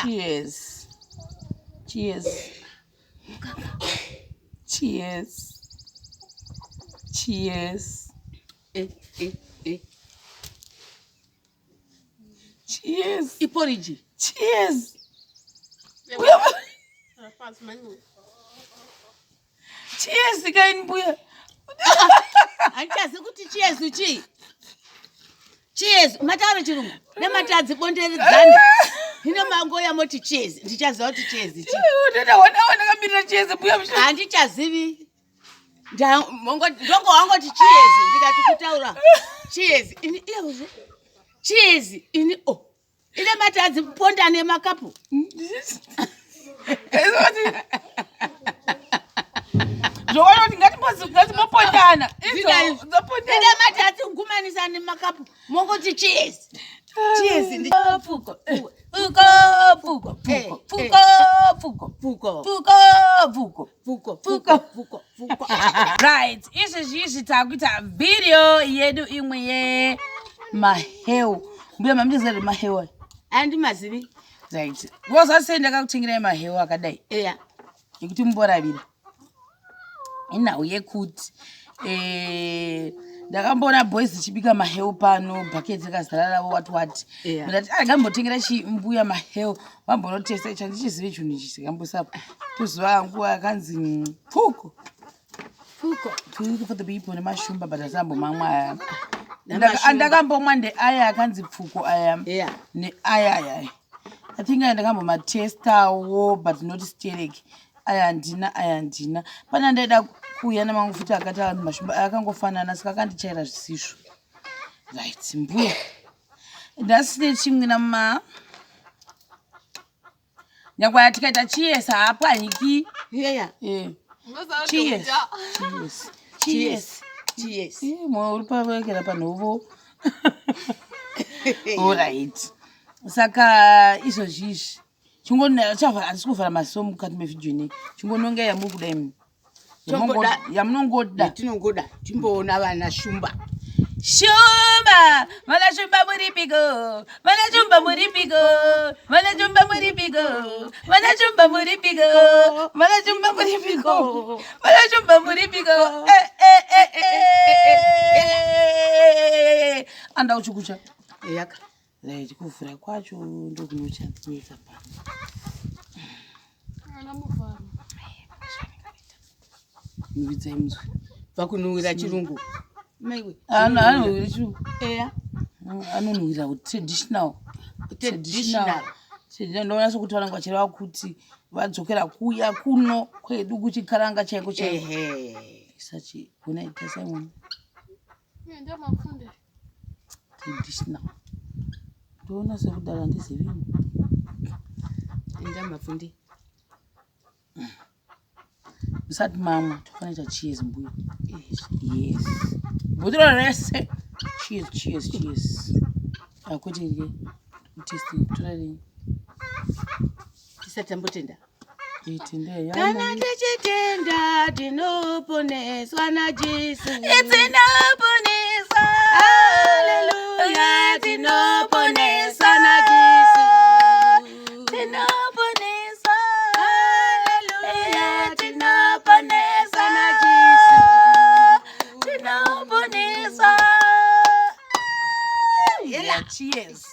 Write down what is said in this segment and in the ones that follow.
Cheers. Cheers. Cheers. Cheers. Eh, eh, eh. Cheers. Iporiji. Cheers. Cheers kaini mbuya. Handichazi kuti cheers chii. Cheers, mataura chirungu. Nematadzi bonderedzani. Hino mangoya moti cheers. Ndichaziva kuti cheers chii. Ndakamirira cheers mbuya. Handichazivi. Ndongo wangoti cheers ndikati kutaura. Cheers. Ini iyozve. Cheers. Ini oh. Ine matadzi ponda nemakapu. Zvoona kuti ngatimbopondana. Ine matadzi kugumanisa nemakapu. Mongoti cheers. Cheers. Pfuko. Pfuko, pfuko, pfuko, pfuko, pfuko, pfuko, pfuko, pfuko, pfuko, pfuko, pfuko, pfuko. Right, izvezvi izvi takuita video yedu imwe ye maheu. Mbuya mamuchiziva here maheu aya? Andimazivi. Right. Woza sei ndakakutengerai maheu akadai? Yeah. Yekuti mumboravira. Inhau yekuti eh, ndakamboona boys ichibika maheu pano bhaketi rikazara ravo what what. Yeah. Ndati ah ndambotengera chimbuya maheu vambonotesta ichi handichizive chinhu ichi chikambosapo. Toziva nguva yakanzi pfuko. Pfuko. Pfuko for the people nemashumba but asambomamwa aya. Namashumba. Ndakambomwa ndeaya akanzi pfuko aya. Yeah. Neaya aya. I think aya ndakambomatestawo but not sterek. Aya handina aya handina. Pane andaida kuuya namangu futi akati anhu mashumba aya akangofanana saka akandichaira zvisizvo. Right, mbuya. Ndasine chimwe nama nyangwe tikaita cheers haapwanyiki. Yeah. Eh. Cheers. Cheers. Cheers. Cheers. Eh, moyo uri pavekera panhovo. Alright. Saka izvozvi izvi chingonchavhara handisi kuvhara maziso mukati mevhidhiyo inei chingononga yamuri kuda imi Tomboda. yamunongoda Yatinongoda timboona vana shumba. Shumba, vana shumba muripiko, vana shumba muripiko, vana shumba muripiko, vana shumba muripiko, vana shumba muripiko, vana shumba muripiko. Eh, eh, eh, eh. Anda uchukucha. Yaka. Right, kuvhura kwacho ndokunochanisa pano. Nuvidzai muzwe. Vakunuwira chirungu. Maiwe. Anonuwira chirungu. Eya. Anonuwira traditional. Traditional. Ndinoona sekuti vanenge vachireva kuti vadzokera kuya kuno kwedu kuchikaranga chaiko chaiko. Ehe. Isachi kuna ita Simon. Traditional. Ndoona sekudaro handizivi. Enda mapfunde. Musati mamwa tofanira kuita cheers mbuya. Yes. Botoro rese. Cheers, cheers, cheers. Akuti rye. Tasting tora rinyi. Tisati tambotenda. Itende Kana tichitenda tinoponeswa naJesu. Itinoponesa. Haleluya, tinoponeswa naJesu. Tinoponesa. Haleluya, tinoponeswa naJesu. Tinoponesa. Yela. Cheers.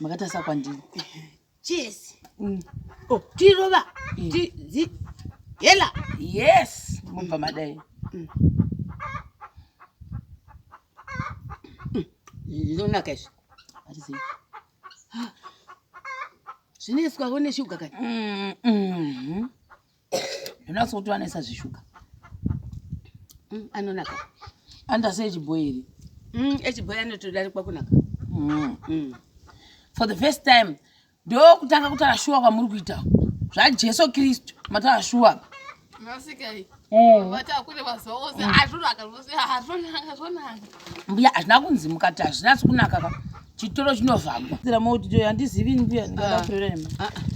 Makatasa kwandiri. Cheers. Oh, tirova. Ti zi. Yela. Yes, mubva madai. Zvinonaka izvi. Hatizii. Zvinoiswavo neshuga kani. Ndinatso kuti vanoisa zvishuga. Anonaka. Anoita seechibhoyi here? Echibhoyi anotodarikwa kunaka. For the first time ndokutanga kutaura shuwa kwamuri kuita zvaJesu Kristu mataura shuwa. Mbuya hazvina kunzi mukati hazvinatsi kunaka ka chitoro chinovhagwa. Moti handizivi mbuya ndingada kutorera nema.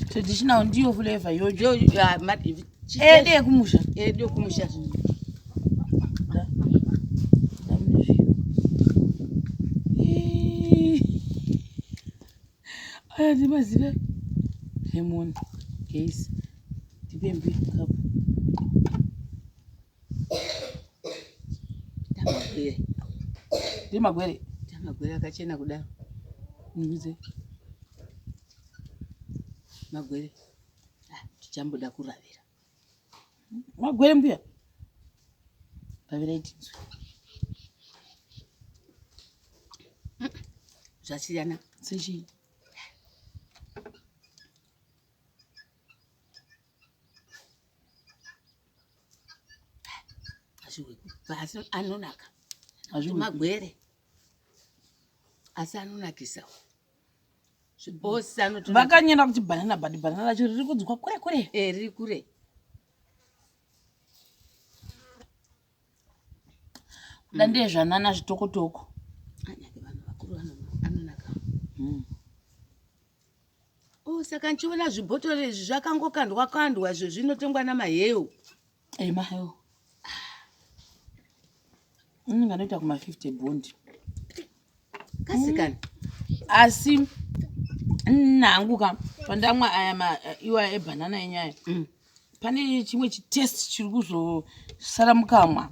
Traditional ndiyo flavor iyoyo. Ede yekumusha. Edu yekumusha. Da. Da mune zviyo. Aya ndimazive. Lemon. Guys. Ndipembe cup. Tamagwere. Ndimagwere. Tamagwere akachena kudaro. Ndikuze. Magwere. Ah, tichamboda kuravira. Magwere mbuya. Ravirai tinzwe. Zvasiyana. Sechii? Asi anonaka. Magwere. Asi anonakisa. Zvibose anotonaka. Vakanyera kuti banana but banana racho riri kunzwa kure kure. Eh, riri kure. Kuda ndezvanana zvitokotoko. Anyake vanhu vakuru anonaka. Oh, saka ndichiona zvibhotoro izvi zvakangokandwa kandwa izvo zvinotengwa namaheu. Eh, maheu. Inenge anoita kuma 50 bond. Kasikana. Asi nangu ka pandamwa aya iwa ebhanana enyaya. Pane chimwe chitest chiri kuzosara mukamwa.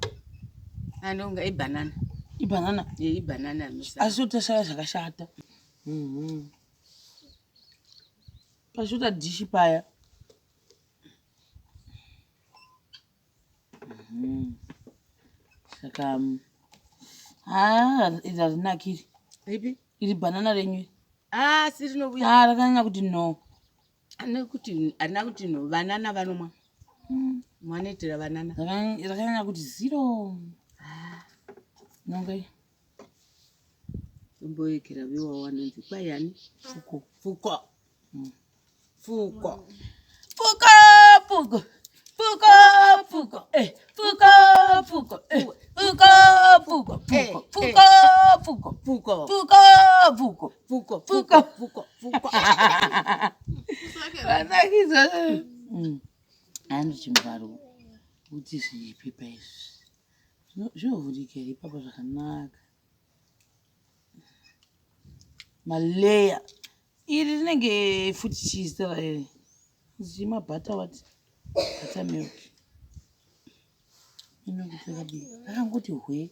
Anonga ibhanana. Ibhanana. Eh, ibhanana. Asi utasara zvakashata. Pashuta dishi paya. Saka iri harinakiri. Ripi? Iri banana renyu. Ah, si rinouya. Ah, rakanyanya kuti no. Nekuti harina kuti no, vanana vanomwa. Mwanoitira vanana. Rakanyanya kuti zero. Nonga iyi. Tomboyekera viwa wanonzi kwayani? Fuko. Fuko. Fuko. Fuko, fuko. Fuko, fuko. Eh, fuko, fuko. Eh, fuko, fuko. Fuko, fuko, fuko. Fuko. Fuko, fuko. Fuko, Fuko. fuko, fuko. Vanakidza. Andi chimvaro kuti zvipepa izvi. Zvinovhurika here ipapo zvakanaka. Maleya. Iri rinenge futi cheese iri. Chimabhata what? Butter milk. Inonge yakadii? Rakangoti hwe.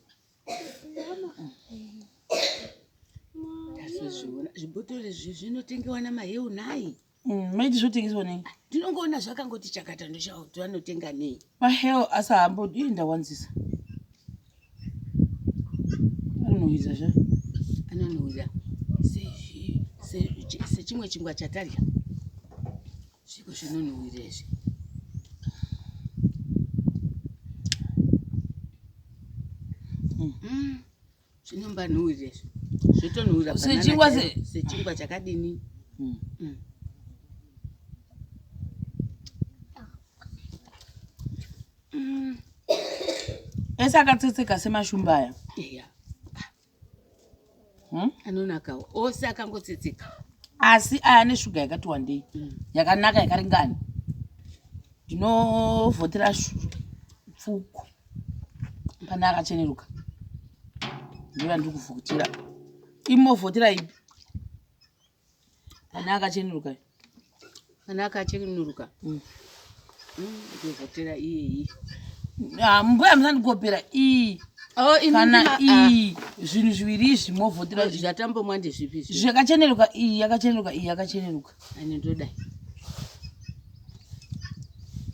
Ndazozviona zvibhotoro izvi zvinotengewa namaheu nhai. Maiti zvotengeswa nei? Ndinongoona zvakangoti chakata ndochauti vanotenga nei. Maheu asi haambodi ii ndawanzisa. Anonhuhwidza zva. Anonhuhwira sechimwe chingwa chatarya. Zviko zvinonhuhwira izvi. Zvinombanhuhwira izvi. Zvotonhuhwira sechingwa sechingwa chakadini. Ese akatsetseka semashumba aya. Eya. Anonakawo. Ose akangotsetseka. Asi aya ane shuga yakati wandei. Yakanaka yakaringana. Ndinovhotera pfuko. Pane akacheneruka. Ndiyo yandiri kuvhotera. Imovhotera ipi? Pane akacheneruka. Pane akacheneruka. Ndovhotera iyeyi. Mbuya musandikopera iyi. Oh, Kana iyi zvinhu zviviri izvi movhotera zvatambomwa ndezvipi izvi? Zvakacheneruka iyi yakacheneruka iyi yakacheneruka. Ani ndodai.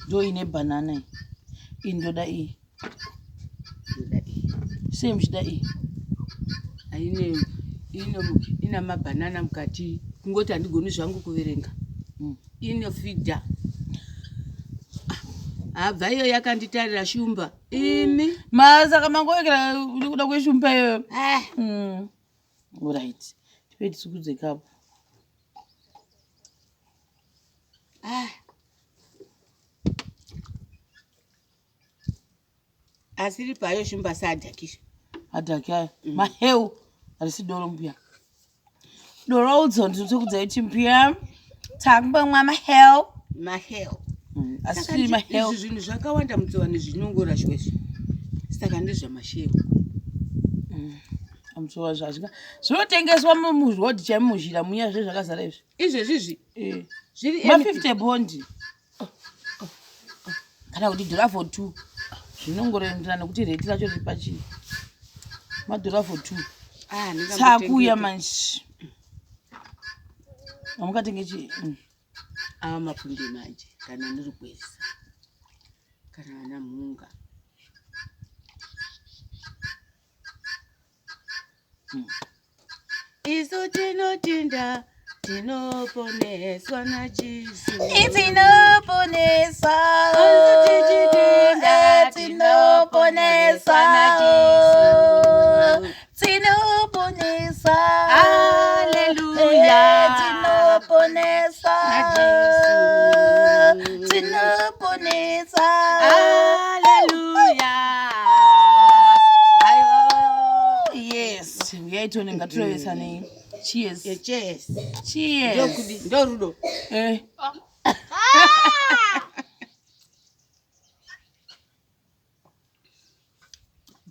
Ndo ine banana iyi. Iyi ndoda iyi. Ndoda iyi. Sei muchida iyi? Aine ina mabhanana mukati. Kungoti handigoni zvangu kuverenga. Inofidha. Habva iyo yakanditarira shumba. Imi. Saka mangoekera kuda kweshumba iyoyo. Alright. Tipe tisukudze kapu. Asiri payo shumba sadhakisha. Adhaki aya. Maheu harisi doro mbuya. Doro udzo ndinotokudzai kuti mbuya takumbomwa maheu. Maheu. Asi maheu. Izvi zvinhu zvakawanda mutsovani zvinongorashwa izvi. Saka ndezvamasheu. Pamusoro zvazvika zvinotengeswa muroad chaimo muzhira muya zve zvakazara izvi. Izvezvi izvi eh. zviri ma 50 bondi kana kuti dhora for two zvinongoenderana nekuti rate racho riri pachii madhora for two Ah, tsakuya manje amukatenge chii mm. Ava mapunde manje kana ndiri kuisa kana vana mhunga. Isu tinotenda tinoponeswa naJesu. Tinoponeswa, Isu tichitenda tinoponeswa tinoponeswa naJesu. Tinoponeswa, Hallelujah. Tinoponeswa, NaJesu. Tinoponeswa, Hallelujah. Aiwa. Yes, uyai tione ngatirovesanei. Cheers. Yeah, cheers. Cheers. Ndokudi, ndorudo. Eh.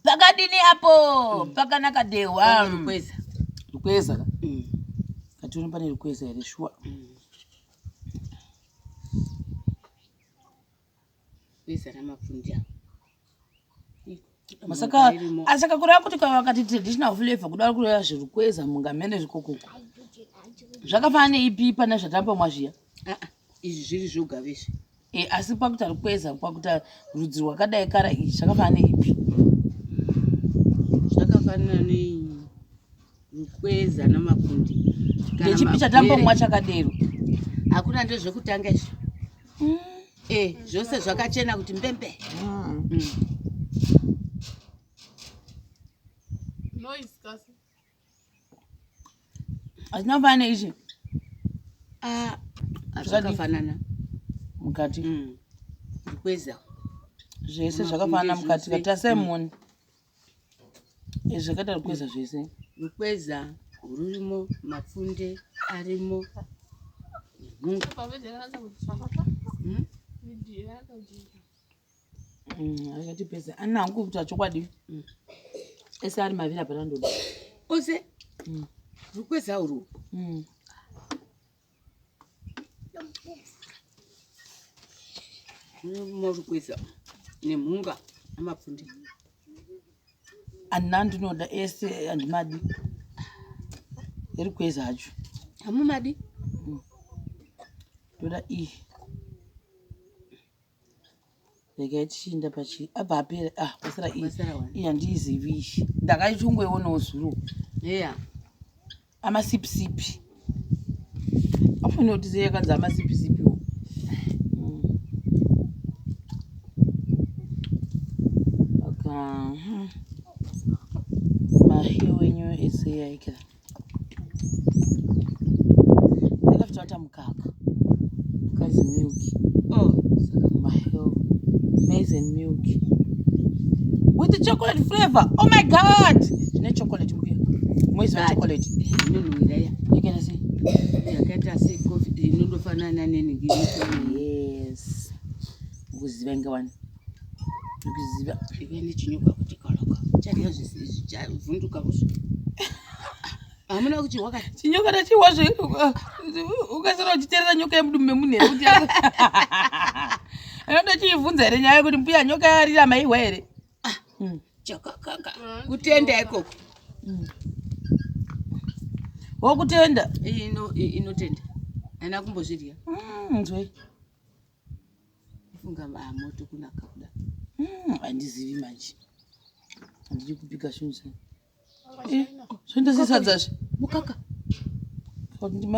Pakadini apo? Pakanaka dehwa. Rukweza. Rukweza ka. Katione pane rukweza here shuwa. Rukweza ramapfundi apo. Masaka asaka kureva kuti kana vakati traditional flavor kuda kureva zverukweza mungamene zvikokoko. Zvakafanana neipi pane zvatambomwa zviya? Ah, ah, izvi zviri zvoga vezvi. E, asi pakuita rukweza pakuita rudzi rwakadai kara iyi zvakafanana neipi? Zvakafanana nei rukweza namapundi. Kana Ndechipi chatambomwa chakadero? Hakuna ndezvekutanga izvi. Eh, zvose zvakachena kuti mbembe. Noise kasi. Hazvina kufanana neichi Ah, zvakafanana. mukati. Rukweza. Zvese zvakafanana mukati. Zvese. Katasai muone. Izvi zvakaita rukweza zvese. Rukweza rurimo, mapfunde arimo. Mhunga. Pavideo yakanatsa kutsvaka. Video yakanatsa kujeka. Akatipedza. Ani hangu kuita chokwadi. Ese ari maviri hapana ndoda. Ose rukweza urwu. Rurimo rukweza nemhunga namapfunde. Handina ndinoda ese handimadi. Erukweza acho. Hamumadi? Ndoda iyi. Regai tichiinda pachi abva apera ah pasara iyi. Pasara one. Iyi handiizivi iyi. Ndakaichongoionawo zuro. Yeah. Amasipisipi. Afanira kuti sei yakanzi amasipisipiwo. Aka mahiyo enyu ese yaikira. Ndakafita mukaka. Kazi milk. Oh, Maheu. Maize and milk. With the chocolate flavor. Oh my god! Zvine chocolate mbuya. Moiziva But- chocolate. inonhuhwira iya. Yakaita sei? Yakaita sekofi inondofanana nenhingi. Yes. Ukuziva inga wani. Ukuziva. Ive nechinyoka kuti koloka. Chadya zvichavhunduka kuzvi. Hamuna kuchihwa kati. Chinyoka tachihwa zve ukasara uchiteerera nyoka yemudumbu memunhu here kuti anotochiibvunza here nyaya yekuti mbuya nyoka yarira maihwa here? Chakakaka. Kutenda ikoko. Wokutenda. Ino inotenda. Haina kumbozvidya. Nzwe. Funga ah, moto kunaka kuda. Handizivi manje. Handidi kubika zvinhu zvangu. Zvoita sesadzazve. Mukaka.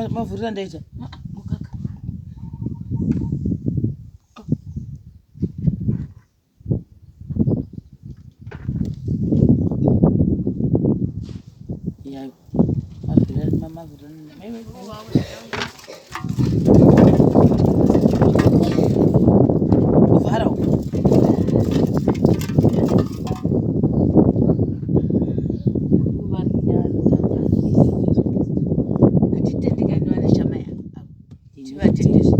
Mavhurira ndaita. Ah, ah, mukaka. Yayo. Mavhurira mavhurira. Maiwe. Kuvhara uko. Hatitendi kani vana shamaya. Tivatendezve.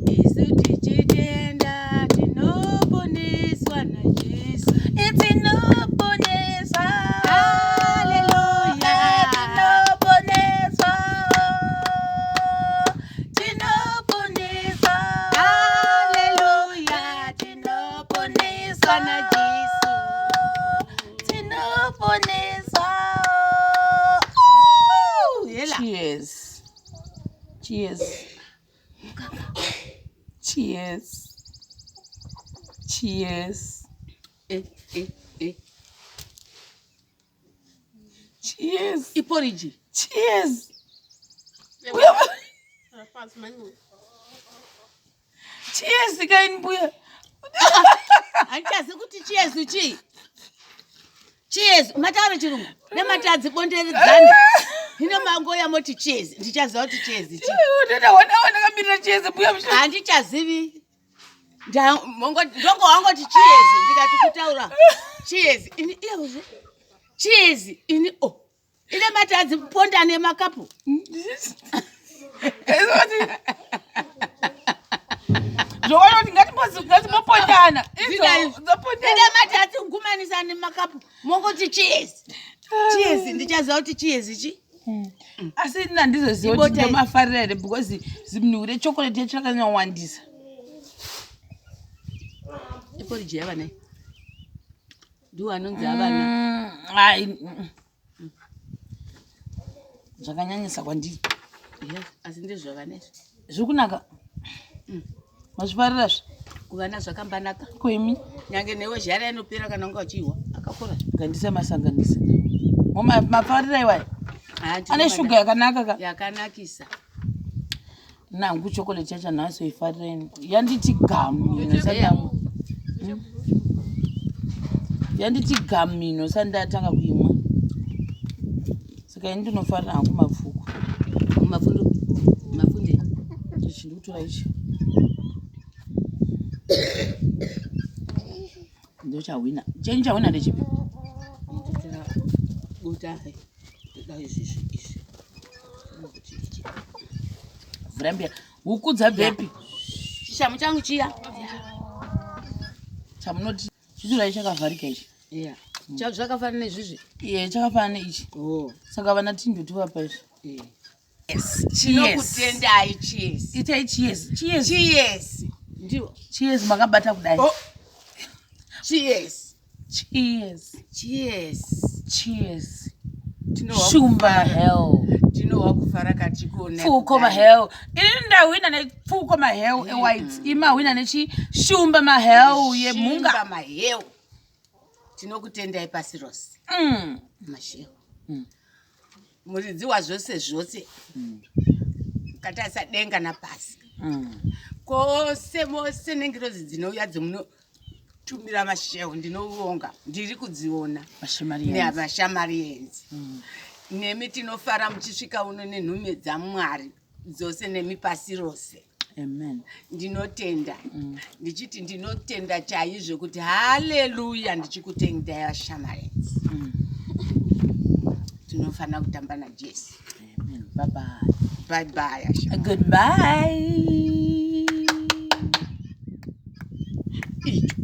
Isu tichitenda tinoponeswa naJesu. Itinoponesa. Hallelujah. Cheers. Cheers. Cheers. Eh, eh, eh. Cheers. Iporiji. Cheers. Cheers kaini mbuya. Handichazi kuti cheers chii. Cheers mataura chirungu nematadzi bonderedzani. Hino mangoya moti cheers ndichaziva kuti cheers chii. Ndakamirira cheers mbuya. Handichazivi. Ndongo wangoti cheers ndikati kutaura cheers ini iyozve cheers ini o oh. Ine matadzi pondane makapu. Zvoona kuti ngatimbopondana. Ine matadzi kugumanisa nemakapu. Mongoti cheers. Cheers ndichaziva kuti cheers chi. Asi ini handizoziva kuti ndomafarira here because zimnhuwi rechocolate yacho rakanyanyowandisa. Iporiji yavana. Ndiwo anonzi avana. Zvakanyanyisa kwandiri. Asi ndezvavana izvi. Zviri kunaka. Mazvifarira zve? Kuvana zvakambanaka. Kwemi? Nyange newe zhara inopera kana unga uchiihwa. Akakora. Ngandise masanganise. Mafarira iwayo? Ane shuga yakanaka ka? Yakanakisa. Nangu chocolate yacho nhasi oifarira ini. Yanditi gamu ino sadamwa. Yanditi gamu ino sandatanga kuimwa. Saka ini ndinofarira hangu mapfuko. Mafundo. Mafunde. Ichi ndikutora ichi. Ndochahwina. Chenyu chahwina ndechipi? Ndotora bota. Ndoda izvi izvi. Vhura mbuya. Huku dzabvepi? Chishamu changu chiya. Chamunoti chitora chakavharika ichi. Yeah. Zvakafanana nezvizvi? Yeah, chakafanana neichi. Oh. Saka vana tindo tivapa izvi. Yeah. Yes. Tinokutendai, cheers. Itai cheers. Cheers. Cheers. Ndiwo. Cheers makabata kudai. Oh. Cheers. Cheers. Cheers. Cheers. Shumba hell. Tinowa kufara kachikona. Pfuko mahell. Ini ndahwina nepfuko mahell e white. Imahwina nechi shumba mahell yemhunga. Shumba mahell. Tinokutendai pasi rose. Masheo. Muridzi wazvose zvose. Katarisa denga napasi. Kose mose nengirozi dzinouya dzimunotumira masheo ndinoonga ndiri kudziona. Mashamarienzi. Nemi tinofara muchisvika uno nenhume dzaMwari dzose nemi pasi rose. Amen. Ndinotenda. Ndichiti ndinotenda chaizvo kuti haleluya ndichikutendai vashamarienzi. Tinofanira kutamba naJesu. Amen. Bye bye. Bye bye. Asha. Goodbye. Icho.